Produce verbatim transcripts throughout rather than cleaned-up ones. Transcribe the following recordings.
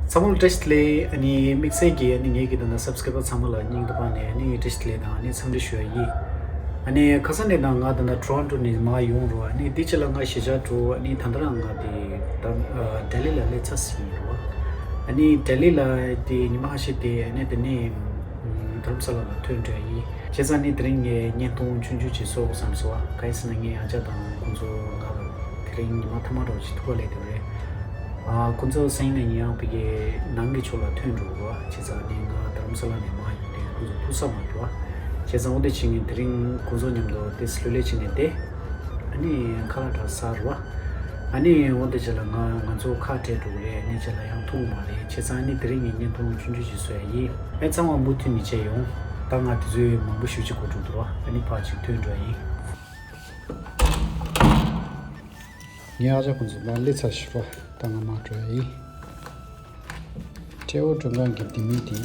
ཚང་མ་ལ་བཀྲ་ཤིས་བདེ་ལེགས། ཨ་ནི་དམིགས་བསལ་གྱིས་ཨ་ནི་ངེད་ཀྱི་ད་ལྟ་སབ་སི་ཀེ་རའི་བར་ཚང་མ་ལ་སྙིང་ཐག་པ་ནས་ཨ་ནི་བཀྲ་ཤིས་བདེ་ལེགས་དང་ཨ་ནི་འཚམས་འདྲི་ཞུ་ཡ་ཡིན། ཨ་ནི་ཁ་སང་ནས་ད་ང་ད་ལྟ་ཊོ་རོན་ཊོ་ནས་མར་ཡོང་རོགས། ཨ་ནི་དེ་ཕྱི་ལ་ང་གཞིས་ཆགས་འགྲོ། ཨ་ནི་ད་ལྟ་རང་ང་དེ་ད་ལྡི་ལི་ལ་སླེབས་ཚར་ཟིན་ཡིན་རོགས། ཨ་ནི་ལྡི་ལི་ལ་དེ་ཉི་མ་ཁ་ཤས་དེ་ཨ་ནི་དེ་ནས་རྡ་རམ་ས་ལ་ལ་ཐོན་འགྲོ་ཡ་ཡིན། བྱས་ཙང་ནི་དེ་རིང་ངས་བརྙན་ཐུང་ཆུང་ཆུང་ཅིག་བཟོ་དགོས་བསམ་སོང་བ། ག་ཡིན་ཟེར་ན་ངའི་ཨ་ཅག་དང་ཁོང་ཚོ་ང་ལ་དེ་རིང་ཉི་མ་མཐའ་མ་འདྲ་བོ་ཅིག་ཐུག་པ་ལས་དེ་རེད། ཨ་ཁོང་ཚོ་སང་ཉིན་ནས་ཡིན་ཡང་ཕ་གི་ནང་གི་ཕྱོགས་ལ་ཐོན་འགྲོ་དགོས་བ། བྱས་ཙང་ནི་ང་རྡ་རམ་ས་ལ་ནས་མར་ཡོང་དུས་ཁོང་ཚོ་ཐུག་ས་མ་འགྲོ་བ། བྱས་ཙང་འོ་དེ་བྱས་ངས་དེ་རིང་ཁོང་ཚོ་མཉམ་དུ་དེ་ལྷོད་ལྷོད་བྱས་ནས་བསྡད། ཨ་ནི་ཁ་ལག་འདྲ་ཟ་རོགས། ཨ་ནི་འོ་དེ་རྗེས་ལ་ང་ང་ཚོ་ཁ་བྲལ་འགྲོ་གི་རེད། ཨ་ནི་རྗེས་ལ་ཡང་ཐུག་གི་མ་རེད། བྱས་ཙང་ཨ་ནི་དེ་རིང་ངས་བརྙན་ཐུང་ཆུང་ཆུང་ཞིག་བཟོ་ཡ་ཡིན། ཨེ་ཚང་མ་མུ་མཐུད་ནས་མཇལ་ཡོང་། ད་ང་དེ་ཚོའི་མང་པོ་ཞེ་པོ་ཅིག་གོ་འགྲོ་འདུག་ཨ་ནི་ཕར་ཅིག་ཐོན་འགྲོ་ཡ་ཡིན། ངའི་ཨ་ཅག་ཁོང་ཚོ་ད་སླེབས་ཚར་ཞིག་རོ། ད་ང་མར་འགྲོ་ཡ་ཡིན། སྤྲེའུ་མགྲོན་ཁང་གི་ལྡེ་མིག་དེ་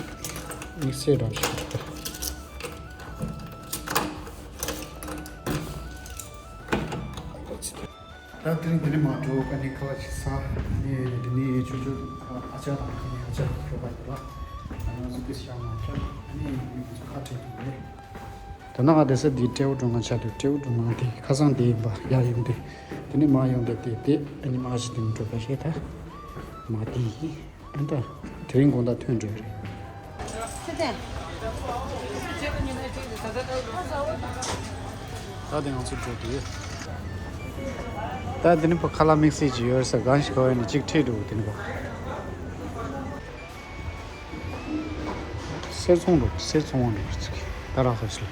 དམིགས་བསལ་རང་ཞིག་རེད། ད་དེ་རིང་འདི་ནས་མར་འགྲོ། ཨ་ནི་ཁ་ལག་ཅིག་ཟ། ཨ་ནི་འདི་ནས་ཆུང་ཆུང་ཨ་ཅག་དང་ཨ་ནི་ཨ་ཅག་གྲོགས་པོ་ཡོད་ལ། ཨ་ནི་ང་ཚོ་དེ་ཤག་མ་ཤག་ཨ་ནི་ང་ཚོ་ཁ་བྲལ་འགྲོ་གི་རེད། ད་ནང་ང་བསྡད་ས་འདི་སྤྲེའུ་མགྲོན་ཁང་ཆགས་འདུག་སྤྲེའུ་མགྲོན་ཁང་དེ་ཁ་སང་དེ་ཡིན་པ། ཡར་ཡོང་དུས་དེ་ནས་མར་ཡོང་དུས་དེ་དེ་ཨ་ནི་མར་ཞིག་དེ་ནས་འགྲོ་ག་ཤེས་ད། མ་དེ་ཡིན། ཨ་ད་དེ་རིང་དགོང་དག་ཐོན་འགྲོ་ཡི་རེད། ད་དེ་ང་ཚོ་འགྲོ་དུས། ད་དེ་ནི་ཕ་ཁ་ལག་དམིགས་བསལ་ཅིག་ཡོད་ས། གང་ཞིག་ག་བས་ནི་གཅིག་ཁྲིད་འགྲོ་དེ་ནི་ཕ། གསེར་ཚོང་འགྲོ། གསེར་ཚོང་འགྲོ་ཚིག་ད་རག་ཧོ་སི་ལ།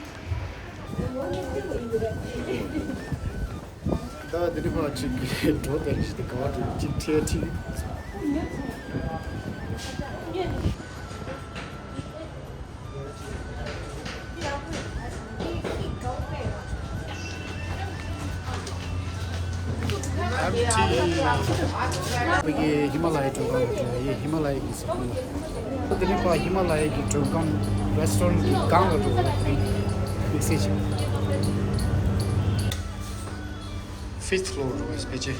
ད་དེ་ནི་ཕ་གཅིག་གི་འགྲོ་དེ་རིགས་དེ་ག་བ་དེ་གཅིག་ཁྲིད་ཁྲིད། ཨ་མི་ཊི། ཕ་གི་ཧི་མ་ལ་ཡའི་མགྲོན་ཁང་ལ་འགྲོ་ཡ་ཡིན། ཧི་མ་ལ་ཡའི་གི་ཟ་ཁང་ལ། དེ་ནས་ཕར་ཧི་མ་ལ་ཡའི་གི་མགྲོན་ཁང་རེ་སི་ཊོ་རན་གི་སྒང་ལ་འགྲོ་བ་ལ་དམིགས་བསལ་ཅིག་ཕིཕ་ཕི་ལོར་འགྲོ་བའི་ཕལ་ཆེར་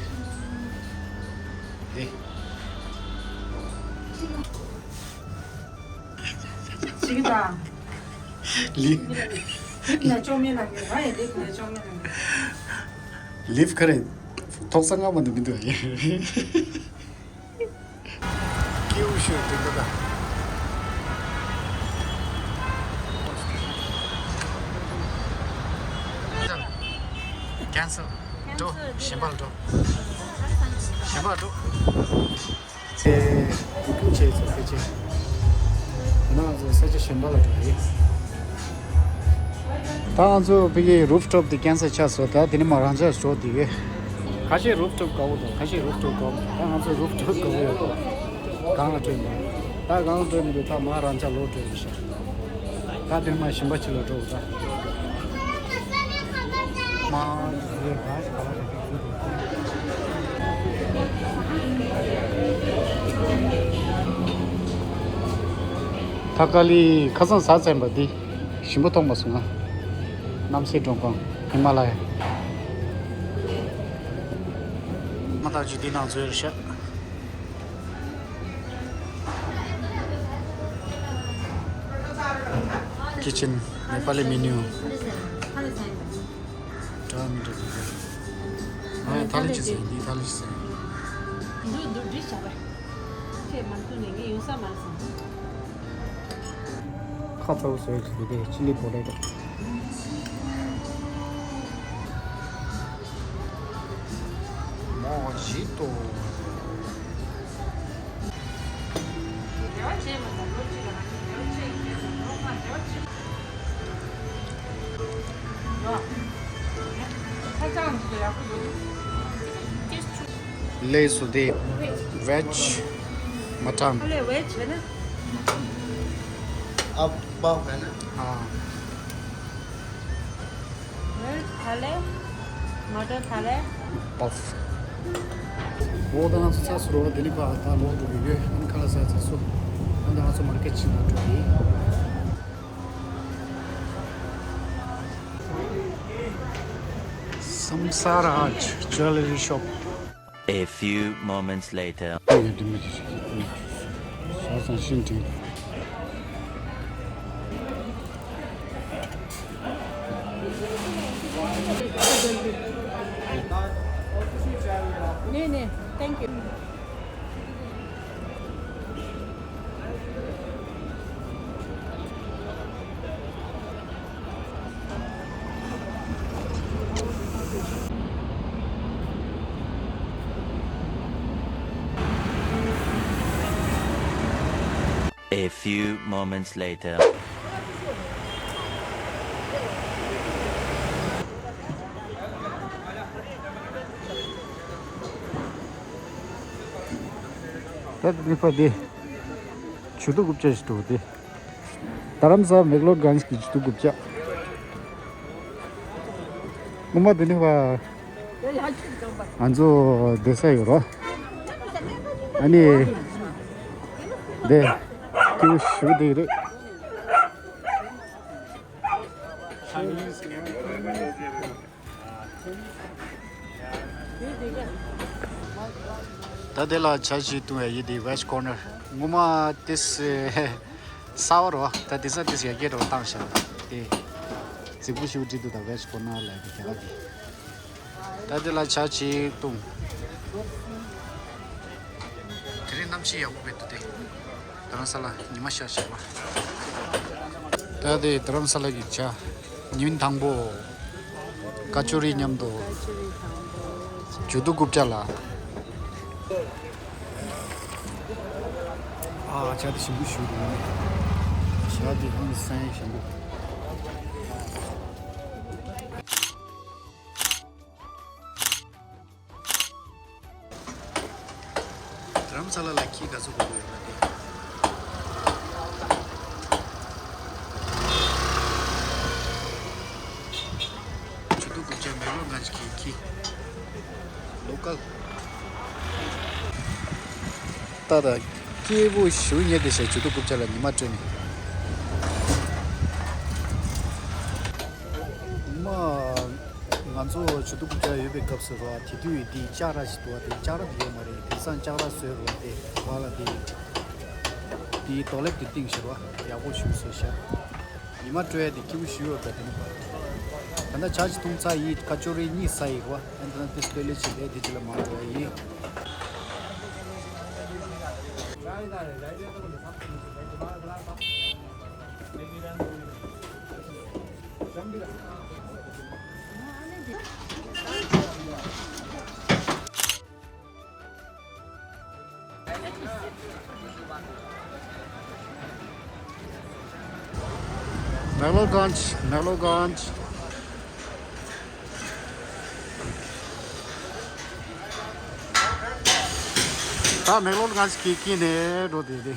དེ། ཅིག་དང་། ལི། ལིབ་ནས་ཅོག་མེད་ནང་གི་ར་ཡི་ལིབ་ནས་ཅོག་མེད་ནང་གི། ལིབ་ག་རེ། ཐོག་ས་སྔ་མ་འདི་མི་འདུག་ཨ། ཀེའུ་ཤུ་དེ་འདུག་ད། ཀན་སལ། འགྲོ། གཞན་པ་ལ་འགྲོ། གཞན་པ་ལ་འགྲོ། ཚེ་ཀུ་ཀུ་ཆེ་ཚོ་ཕལ་ཆེར། ད་ང་ཚོ་ས་ཆ་གཞན་པ་ལ་འགྲོ་ཡིན། ད་ང་ཚོ་ཕ་གི་རུབ་ཊོབ་དེ་ཀན་སལ་ཆགས་སོང་། ད་དེ་ནས་མར་རང་འཇགས་འགྲོ་དེ་གི། ཁ་ཤས་རུབ་ཊོབ་དགའ་བོ་འདུག་ཁ་ཤས་རུབ་ཊོབ་དགའ་བོ་མི་འདུག་ད་ང་ཚོ་རུབ་ཊོབ་དགའ་བོ་ཡོད། སྒང་ལ་འགྲོ་ཡིན་པ། ད་སྒང་ལ་འགྲོ་མི་འདུག་ད་མར་རང་འཇགས་ལོག་འགྲོ་ཡིན་ཤག་ད་དེ་ནས་མར་གཞན་པ་ཅིག་ལ་འགྲོ་ད། མ། ཐ་ཀ་ལི་ཁ་སང་ཟ་ཚར་བ་འདི་ཞིམ་པོ་མཐོང་མ་སོང་ང་། རྣམ་སྲས་མགྲོན་ཁང་ཧི་མ་ལ་ཡ། མ་ཐག་ཅིག་འདི་ནང་འཛུལ་ཤག་ཀི་ཅན་ནེ་པ་ལི་མེ་ནིའུ། འདྲ་མི་འདྲ་འདུག་གས། ཨ་ཡ་ཐ་ལི་ཅི་ཟེར། འདི་ཐ་ལི་ཅི་ཟེར། འདུག་འདུག་འདྲི་བྱ་བས། ཁྱེད་མ་ཐུག་ནས་ངས་ཡོང་ས་མ་རེད་བསམ། ཁ་ཚ་བོ་བཟོས་ཀྱི་འདུག་གས། ཅི་ལི་པོ་ཊེ་ཊོ། མོ་ཇི་ཏོ། ལས་སུ་དེ་བེཇ་མ་ཊན། ཨ་ལས་བེཇ་བེ་ན། ཨ། ཐ་ལེ། མ་ཊར་ཐ་ལེ། པབ། འོ་ད་ང་ཚོ་ཚར་སོང་རོ། དེ་ནི་ཕར་ད་ལོག་འགྲོ་གི་ཡོད། ཨ་ནི་ཁ་ལག་ཟ་ཚར་སོང་། ཨ་ནི་ང་ཚོ་མར་ཀེཊ་ཕྱིན་ན་འགྲོ་གི་ཡིན། Samsaraj Jewellery Shop. A few moments later. ཡོད་དེ་མི་དེ་ཞིག་གིས་ཀུན་ནས་ཁྲུས་སོང་། ཤིན་ཀྲིང་། ནས་ནས། Thank you. A few moments later. ད་ནི་ཕ་དེ་ཇུ་ཏུ་གུབ་ཅ་ཞིག་འདུག་དེ། རྡ་རམ་ས་ལ་མེག་ལོར་གྷན་ཇི་གི་ཇུ་ཏུ་གུབ་ཅ། སྔོན་མ་དེ་ནི་བ། ང་ཚོ་བསྡད་ས་ཡོད་རོ། ཨ་ནི། དེ། ཀེའུ་ཞུ་དེ་རེད། ད་དེ་ལ་ཇ་ཞིག་བཏུང་བ་ཡིན། དེ་ཝེཇ་ཀོར་ནར། ངོ་མ་དེ་ས་གསར་པ་རོ། ད་དེ་ས་དེ་ས་ཡར་རྒྱས་འགྲོ་བཏང་ཤག་དེ་རྫིག་པོ་ཞིག་བྲིས་འདུག་ད་ཝེཇ་ཀོར་ནར་ལབ་དེ་རྒྱ་གར་གྱི། ད་དེ་ལ་ཇ་ཞིག་བཏུང་། དེ་རིང་གནམ་གཤིས་ཡག་པོ་མེད་འདུག་དེ། རྡ་རམ་ས་ལ་ཉི་མ་ཤར་ཤག་ལ། ད་དེ་རྡ་རམ་ས་ལ་གི་ཇ། ཉིན་དང་པོ། ཀ་ཅོ་རི་མཉམ་དུ། ཇུ་ཏུ་གུབ་ཅ་ལ། ཨ་ཇ་དེ་ཞིམ་པོ་ཞིག་འདུག་ཇ་དེ་ཧང་སང་ཞིམ་པོ། རྡ་རམ་ས་ལ་ལ་ཁྱི་ག་ཚོད་དགོས་ཀྱི་ཡོད་པ་དེ། ཇུ་ཏུ་གུབ་ཅ་མེག་ལོར་གྷན་ཇི་གི་ཁྱི། ལོ་ཀལ། ད་ད་སྐྱིད་པོ་ཞུ་ཉེ་དེ་ཞེས་ཇུ་ཏུ་གུབ་ཅ་ལ་ཉི་མ་སྤྲོད་ནས། ཉི་མ། ང་ཚོ་ཇུ་ཏུ་གུབ་ཅ་ཡོད་པའི་སྐབས་སུ་རོ། དེ་དུས་དེའི་ལྕགས་ར་ཞིག་འདུག་བ། དེ་ལྕགས་ར་དེ་ཡོད་མ་རེད། དེང་སང་ལྕགས་ར་བཟོས་རོ། དེ་བ་ལ་དེ། དེའི་རྡོ་ལེབ་དེ་བཏིང་ཤག་རོ། ཡག་པོ་ཞིག་བཟོས་ཤག་ཉི་མ་སྤྲོད་ཡ་དེ་སྐྱིད་པོ་ཞིག་ཡོད་པ་དེ་ནི་བ། ད་ལྟ་ཇ་ཞིག་བཏུང་ཚར་ཡིན། ཀ་ཅོ་རི་གཉིས་ཟ་ཡིན་རོ། ཨ་ནི་ད་ལྟ་དེ་སྤེ་ལེ་ཞིག་ལས་དེ་ཅི་ལ་མ་འགྲོ་ཡ་ཡིན། མེག་ལོར་གྷན་ཇི། མེག་ལོར་གྷན་ཇི། ད་མེག་ལོར་གྷན་ཇི་གི་དཀྱིལ་ནས་འགྲོ་བསྡད་དེ།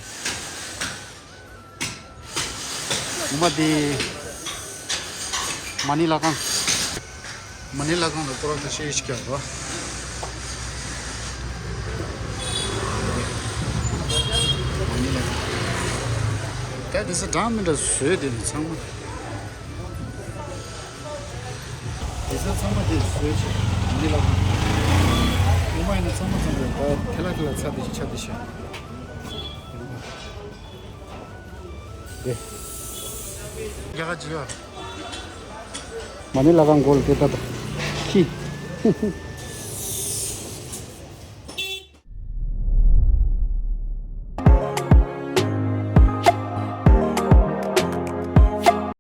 ངོ་མ་དེ། མ་ཎི་ལྷ་ཁང་། མ་ཎི་ལྷ་ཁང་ལ་སྐོར་ར་ཤེས་ཤིག་རྒྱག་རོགས། མ་ཎི་ལྷ་ཁང་། ད་དེ་ས་འདྲ་མི་འདྲ་བཟོས་དེ་ནི་ཚང་མ། དེ་ས་ཚང་མ་དེ་བཟོས་ཆེ། མ་ཎི་ལྷ་ཁང་། ངོ་མ་ཡིན་ན་ཚང་མ་ཚང་མ་ད་ཐལ་ལ་ཐལ་ལ་ཚ་དེ་ཆ་དེ་ཤ། དེ། རྒྱ་གར་ཇི་ཡ། མ་ཎི་ལྷ་ཁང་སྒོ་ལ་དེ་ལྟ་དང་། ཁྱི།